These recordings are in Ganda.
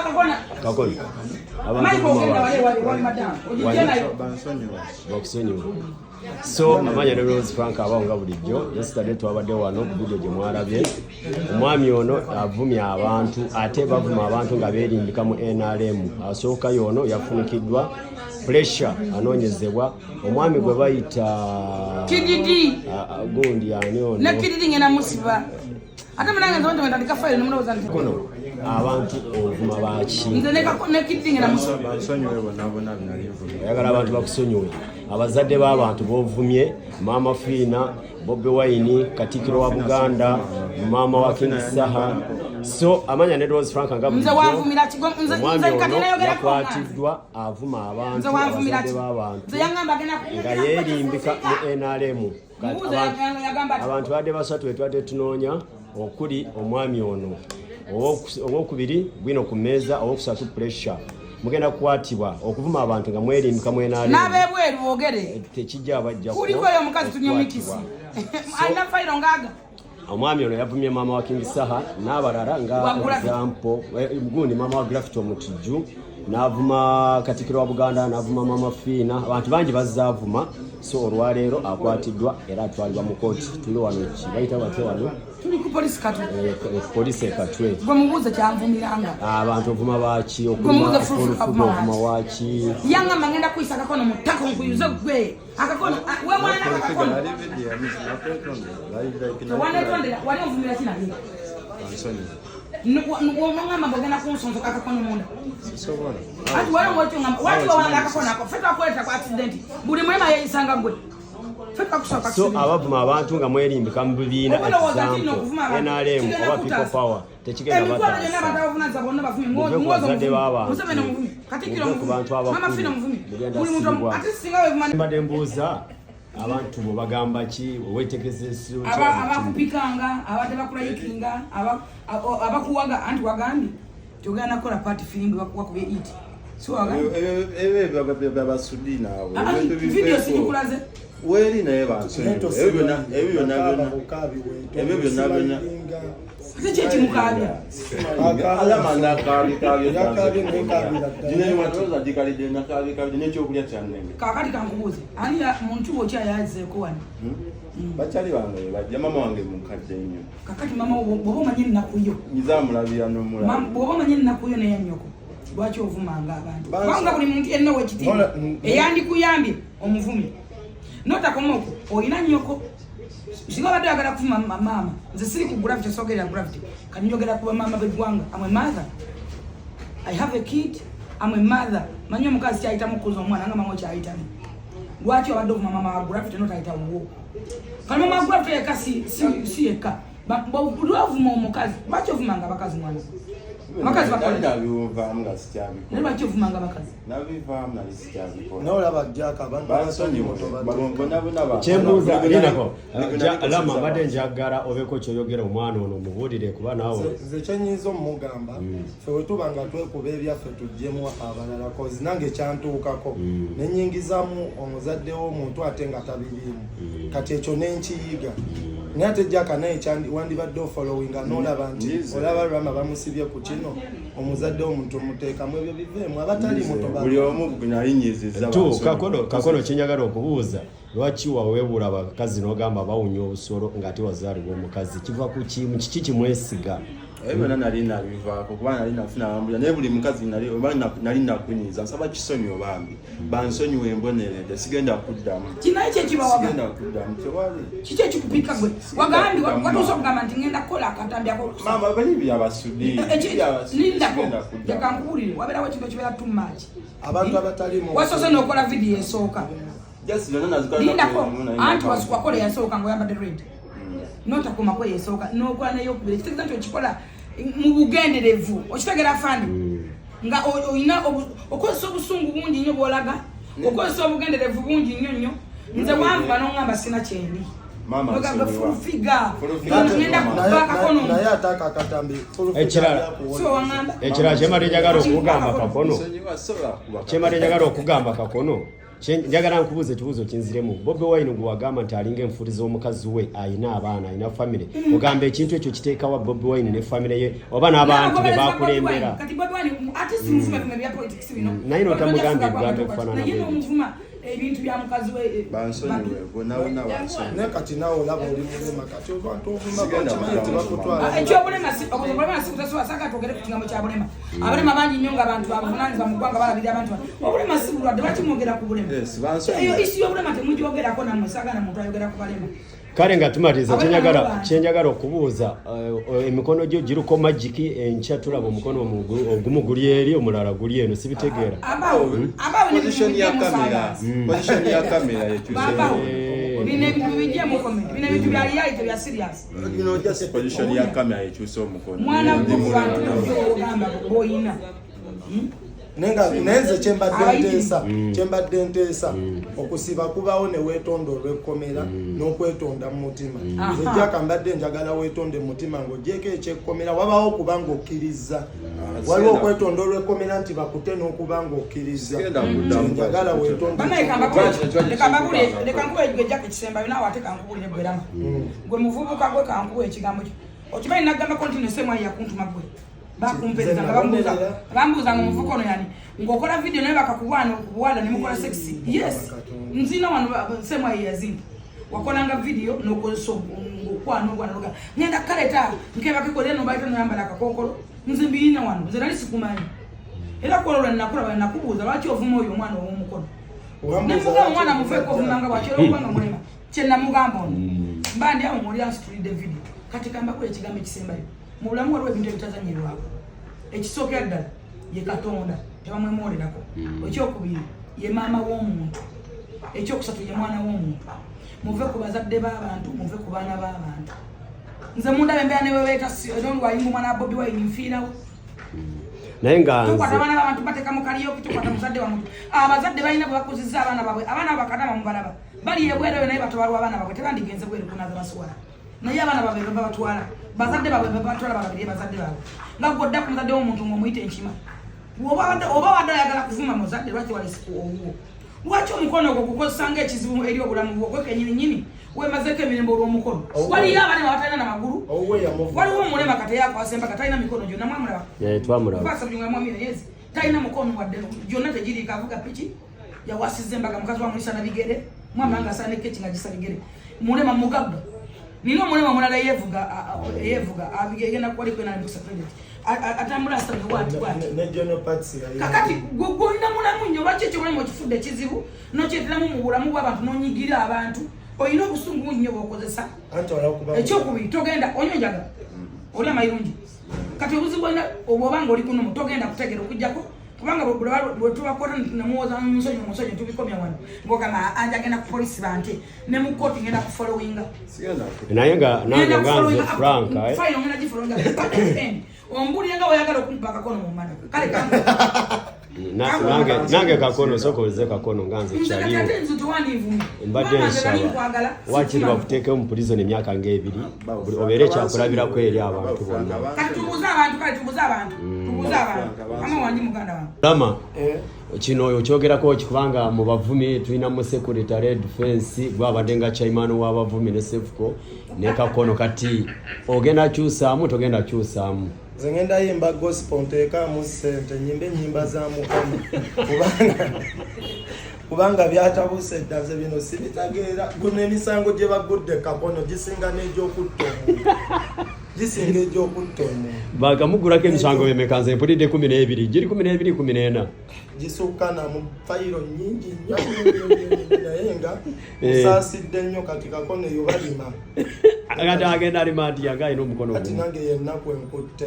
Kakono abantu bakusonyiwa. So amanya ne Rose Frank abawo nga bulijjo. Yesterday twabadde wano ku video gye mwalabye, omwami ono avumye abantu, ate bavuma abantu nga beerimbika mu NRM. Asooka y'ono yafunikiddwa pressure, anoonyezebwa omwami gwe bayita Kididi. Gundi ani ono? Ne Kididi ngenda musiba. Ate munange nze wente wentandika fayiro nemulowooza nti Kono abantu ovuma baki? Nze ne Kididi ngenda musiba. Bansonyiwe bonna bonna binali nvumye. Oyagala abantu bakusonyiwe? Abazadde b'abantu bovumye, Maama Fiina, Bobi Wine, Katikkiro wa Buganda, maama wa King Saha. So amanya ne Rose Frank nga Nze bulijjo, wanvumira ki? Omwami Nze kati ono nayogerako nga nze. yakwatiddwa avuma abantu, Nze wanvumira abazadde ki? b'abantu Nze yangamba agenda nga yeerimbika mu NRM. Kati Mubuuze yagamba ati abantu badde basatu betwadde tunoonya, okuli omwami ono owokubiri bwino ku mmeeza, owokusatu Pressure. Mugenda kukwatibwa okuvuma abantu nga mwerimbika mu NRM. N'abebweru boogere. Tekijja abajja Kuliko oyo omukazi tunyomikisi alina fayiro ngaaga. Omwami ono yavumye maama wa King Saha n'abalala nga Wa Gravity. example, gundi maama wa Gravity Omutujju, n'avuma Katikkiro wa Buganda, n'avuma Maama Fiina, abantu bangi bazzaavuma. So olwaleero akwatiddwa era atwalibwa mu kooti. Tuli wano, ki bayita batya wano? Tuli ku polisi Katwe. Polisi ekatwe. Gwe mubuuze kyanvumiranga. Abantu ovuma baki? Gwe mubuuze Full Figure Ovuma avuma waki? Yangamba ngenda kuyisa akakono mu ttaka nkuyuze gwe akakono. Ah, we mwana akakono. Nali video nakwetondera. Like Tewanetondera wali onvumira kinaye. Bansonyiwe. Onongamba mbogenda kunsonsoka akakono munda. Sisobola. Anti wali ng'okyongamba wati wawanga akakono ako, ffe twakuleeta ku accident, buli mulema yeeyisanga gwe, ffe twakusooka So accident. abavuma abantu nga mwerimbika mu bibiina, Okulowooza nti nno example okuvuma abantu NRM kigenda oba People kutaasa. Power, tekigenda Emitwalo gyonna abantu bataasa. abavunanyizibwa bonna bavumye. Muve ku Muwoza bazadde omuvumi, b'abantu. Museveni omuvumi, Katikkiro Muve ku omuvumi, bantu abakulu. Mama Fina omuvumi, Mugenda buli muntu sibwa. ate singa wevuma. Mbadde mbuuza abantu bo bagamba ki? Wetegeze? Abakupikanga, abadde bakulayikinga, abakuwaga, anti wagambye tiogenda nakukola party firimbi wakubye it, si wagambye? Ebyo byabasudi naawe. Ah, ah, video sigikulaze. Weeri naye bansonyiwe. Ebyo byonna ebyo byonna byonna. Ebyo byonna byonna. Ate ki ekimukaabya? Alama nakaabikaabye. Yakaabye nekaabira ddala. Gino gikalidde nakaabikaabye n'ekyokulya kyanneme. Kakati kankubuuze, ani muntu woki ayazeeko wano? Bakyali bange bajja, mama wange mukadde nnyo. Kakati mama wo bwoba omanyi ennaku yo Nyiza mulabira n'omulaba. Bw'oba omanyi ennaku yo neyannyoko, lwaki ovumanga abantu? Kubanga buli muntu yenna owekitiibwa eyandikuyambye omuvumye notakoma okwo olina nnyoko. Singa obadde oyagala kuvuma maama, nze siri ku Gravity, sogerera Gravity, kati njogera ku bamaama b'eggwanga. Am a mother, I have a kid, am a mother. Manyi omukazi kyayitamu okukuza omwana nga mama okyayitamu. Lwaki obadde ovuma mama wa Gravity notayita wuwo? Kati mama wa Gravity yekka si yekka. Lwovuma omukazi, lwaki ovumanga abakazi? Mwana, abakazi Nali bakola nabivaamu nga naye sikyabikola. Lwaki ovumanga abakazi? Nabivaamu, nali sikyabikola. Nolaba Jack, abantu Bansonyiwe. Bonna bonna. Kyembuuza linako Lama, mbadde njagala obeko kyoyogera omwana ono, mubuulire kuba naawe. Nze kyenyinza omugamba, ffe bwe tuba nga twekuba ebyaffe tuggyemu abalala, 'cause nange kyantuukako nenyingizamu omuzadde w'omuntu ate nga tabiriimu. Kati ekyo nenkiyiga, naye ate Jaka naye wandibadde ofollowinga nolaba nti Njize. olaba Rama bamusibye ku kino, omuzadde w'omuntu omuteekamu ebyo biveemu abataliimu toba. Buli omu nali nyiziza. Tu kakono kyenjagala okubuuza, lwaki waweebula abakazi n'ogamba bawunya obusolo ng'ate wazaalibwa omukazi? Kiva ku ki? Mu kiki kimwesiga? Ebyo byonna nali nabivaako kuba nali nafuna bambuya, naye buli mukazi nali oba nali nakunyiza, nsaba kisonyiwe bambi, bansonyiwe, emboneredde, sigenda kuddamu. Kinaye kyekibawaga? Sigenda kuddamu, tewali. Kiki ekikupika gwe? Wagambye watuuse okugamba nti ngenda kukola akatambi akokusa. Maama, bali byabasudi. Lindako, leka nkuwulire. Wabeerawo ekintu ekibeera too much. Abantu abataliimu. Wasoose n'okola vidiyo esooka. Lindako, anti wakola eyasooka ngaoyambadde red, notakomako eyesooka nokola neyokubiri, ekitegeeza nti okikola mu bugenderevu. Okitegera fani nga olina okozesa obusungu bungi nnyo, bwolaga okozesa obugenderevu bungi nnyo nnyo. Nze wanvuma noŋŋamba sina kyendi. Mama, Ogamba nsonyiwa. Full Figure. Full Figure. Ngenda kuba akakono. Naye ate ako akatambi Full Figure Ekirala. alyakuwona. Si waŋŋamba? Ekirala kyembadde njagala okugamba kakono, Nsonyiwa, sobola kuba. kyembadde njagala okugamba kakono. Njagala nkubuuza ekibuuzo kinziremu. Bobi Wine gwe wagamba nti alinga enfuuli z'omukazi we, ayina abaana, ayina famire, ogamba ekintu ekyo kiteekawa Bobi Wine ne famire ye oba n'abantu be bakulembera? Kati Bobi Wine ate si muvume bino bya politics bino. Naye n'otamugamba Bobi Wine ebigambo ebifaanana naye bwe bityo. n'omuvuma ebintu bya mukazi we Bansonyiwe bonabona, bansonyiwe. Naye kati naawe olaba oli mulema, kati abantu ovuma Sigenda bakimanyi kuddamu. tebakutwala. Ekyobulema obulema si kutasobola. Saagala twogere ku kigambo kya bulema. Abalema bangi nnyo nga abantu abavunaanyizibwa mu ggwanga balabirira abantu obulema si bulwadde. Lwaki mwogera ku bulema? Yes, bansonyiwe. Eyo issue y'obulema temugyogerako nammwe. Saagala muntu ayogera ku balema. Kale nga tumaliriza, Abalema nabo kyenjagala okubuuza, emikono gyo giriko magic. Enkya tulaba omukono ogumu guli eri, omulala guli eno, sibitegeera. Abawo abawo. Position ya kamera, position ya kamera yekyuse. Babawo bino ebintu bijjemu comment. Bino ebintu bya reality, bya serious. You just position ya kamera ekyusa omukono. Mwana Ndi gwe, ku bantu mulema. gyogamba boyina. Naye nga naye nze kyembadde Abayitirivu. nteesa, kyembadde nteesa, okusiba kubawo ne weetonda olw'ekkomera n'okwetonda mu mutima. Nze jaka mbadde njagala weetonde mu mutima ng'ogyeko ekyekkomera. Wabawo okuba ng'okkiriza, waliwo okwetonda olw'ekkomera nti bakute n'okuba ng'okkiriza. Sigenda kuddamu. Njagala weetonde. Banaye Lwaki- leka mbabulire, leka nkuwe gwe jaka ekisembayo naawe, ate kankubulire gwe rama, gwe muvubuka gwe, kankuwe ekigambo kyo. Okimanyi nagambako nti nesemwayi yakuntuma gwe bakumpereza nga bambuuza bambuuza nga omuvubuka ono yani ng'okola video naye bakakubwana okubuwala ne mukola sex. Yes, nzina wano semwayi yazimba wakolanga video n'okozesa ng'okwana obwana noga ngenda kaleta nkebakeko era nobaita noyambala akakokolo. Nze mbiyina wano, nze nali sikumanyi era kwolwo lwe nakulaba nakubuuza lwaki ovuma oyo omwana ow'omukono. Wambuuza Nemugamba lwaki omwana ovuma muveeko ovumanga bwaki era okubanga mulema. Kyenamugamba ono mba ndi awo ng'oli ansitulidde video. Kati kambakula ekigambo ekisembayo. Mu bulamu waliwo ebintu ebitazanyirwako. Ekisookera ddala ye Katonda, tebamwemwolerako. Ekyokubiri ye maama w'omuntu. Ekyokusatu ye mwana w'omuntu. Muve ku bazadde b'abantu, muve ku baana b'abantu. Nze mundaba embeera newebeeta wayinga omwana wa Bobi Wine nfiirawo. Naye nga Tukwata nze abaana b'abantu bateeka mu karaoke, tukwata muzadde wa muntu. Abazadde balina bwe bakuzizza abaana baabwe. Abaana abo bakadama mubalaba bali ebweru eyo, naye batobalwa abaana baabwe tebandigenze bweru kunaza baswala, naye abaana baabwe babatwala, bazadde baabwe babatwala balabirire bazadde baabwe. Nga gwodda ku muzadde w'omuntu ng'omuyita enkima. Oba wadde oyagala kuvuma muzadde, lwaki walesiku owuwo? Lwaki omukono ogwo gukozesa ng'ekizibu eri obulamu bwo gwe kenyini nyini? Wemazeeko emirembe olw'omukono. Waliyo abalema batalina na magulu. Owuwe yamuvuma. Waliwo omulema kati eyakwasa embaga talina mikono gyonna, mwamulaba? Twamulaba. Kwasa buli mwami yezi talina mukono wadde, gyonna tegiriiko, avuga piki. Yawasizza embaga, mukazi wamulisa na bigere, mwama nga asana keki nga gisa bigere. Mulema mugagga. Nina omulema omulala eyevuga eyevuga agenda kuwaliko enamikisa credit. Atambula asabye bwati bwati. Ne General Patsy Kakati gwe gwolina mulamu nnyo, lwaki ekyobulamu okifudde ekizibu nokyeteramu mu bulamu bw'abantu nonyigira abantu? Olina obusungu nnyo bwokozesa. Anti olwokuba Ekyokubiri, togenda onywa enjaga, oli amayirungi. Kati obuzibu olina obwobanga oli kunomu togenda kutegera okujjako kubanga bwe tubakwata nemuwoza munsonyi munsonyi tubikomya wano ngogamba anja genda ku polisi bante ne mu kooti ngenda ku followinga. Sigenda Naye nga nange nga nze Frank, Fayiro ngenda gifollowinga paka end. Ombulire nga weyagala okumpa akakono mu mala kale nange kakono sokoze kakono nga nze nze kati kyaliwo. Ate nze tewandivumye. Mbadde Kubanga nze nali nsaba nkwagala, wakiri sikimanya. bakuteekeo mu prison emyaka ng'ebiri, obeere ekyakulabirako eri abantu bonna. Kati tubuuze abantu, kale tubuuze abantu, tubuuze abantu. Ama wangi muganda wange. Lama, Eh, kino okyogerako ki? Kubanga mu bavumi tulina mu secretary defense gwabadde nga chairman w'abavumi ne Sefuko ne Kakono. Kati ogenda kyusaamu, togenda kyusaamu? Nze ngenda yimba gospel, nteekamu ssente nyimbe ennyimba za Mukama, kubanga byatabuse dda. Nze bino sibitegeera. Guno emisango gye bagudde Kakono gisinga n'egyokutta omuntu, gisinga egyokutta omuntu. Bakamugulako emisango emeka? Nze mpulidde 12, giri 12, 14. Gisukka namu fayiro nnyingi nnyo nnyo nnyo nnyo, naye nga osaasidde nnyo. Kati Kakono eyo balima. Kati agenda alima atya nga alina omukono Kati gumu? nange yennaku enkutte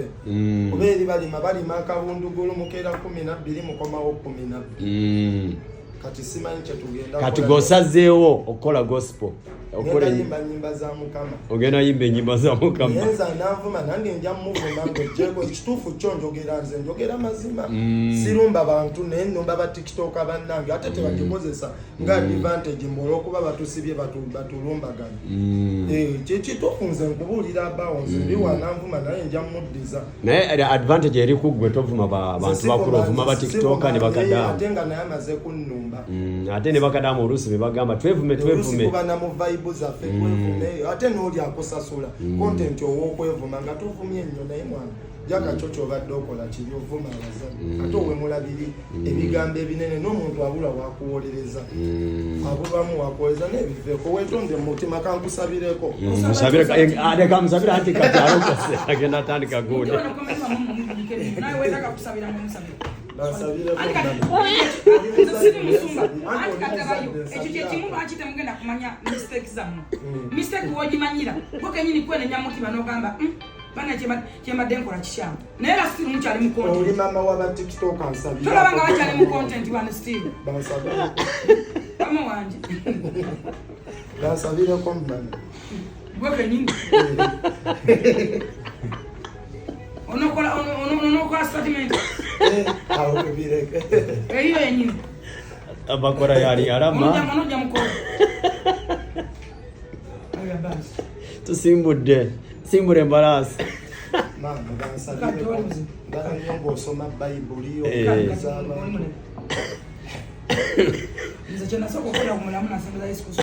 kuba eri balima, balima akabundugulu, mukeera 12, mukomawo 12. Kati simanyi kyetugenda Kati kukola. gwosazeewo okukola gospel, okukola Ngenda yimba nyimba za Mukama. Ogenda yimba enyimba za Mukama. Naye nze ananvuma nange nja muvuma ngaogyeko ekituufu kyo njogera. Nze njogera mazima, sirumba bantu, naye nnumba ba TikToka bannange ate tebagikozesa nga advantage mbu olwokuba batusibye batulumbagana. Eh, kyekituufu nze nkubuulira abawo nze biwananvuma naye nja muddiza. Naye advantage eri ku ggwe, tovuma bantu bakulu, ovuma ba TikToka ne bakadaamu. Ate nga naye amaze kunnumba. tuyimba. Ate ne bakadamu oluusi be bagamba twevume Oluusi twevume. kuba na mu vibe zaffe twevume, ate n'oli akusasula content ow'okwevuma nga tovumye nnyo, naye mwana jaka kyo kyobadde okola kiri, ovuma abazadde ate owemulabiri ebigambo ebinene n'omuntu abula wakuwolereza, abulwamu wakuwolereza n'ebiveeko. Wetonde mu mutima, kankusabireko. Musabire, leka musabire, anti kati alokose agenda atandika gundi. Nawe wetaaga kusabira ngaomusabira. Bansabireko. Anti kati Mama. siri musumba, anti katabayo ekyo kyekimu. Lwaki temugenda kumanya mistake zammwe? Mistake wogimanyira gwe kenyini kwenenya mutima n'ogamba, bana kyembadde nkola kikyamu," naye era still mukyali mu Oli content. mama waba TikTok, ansabira. Tolaba nga bakyali mu content bano still? Bansabireko. Mama wanje. Bansabireko mama. Gwe kenyini onokola statement. Awo tubireke. Eyiyo yenyini. Abakola yali alama. Onojja mukola. Aya, basi. Tusimbudde, simbula embalaasi. Maama, bansabireko. Ndaba nnyo ng'osoma bayibuli, okukabiriza abantu. Nze kyenasooka okukola ku mulamu, nasembeza Yesu Kristo.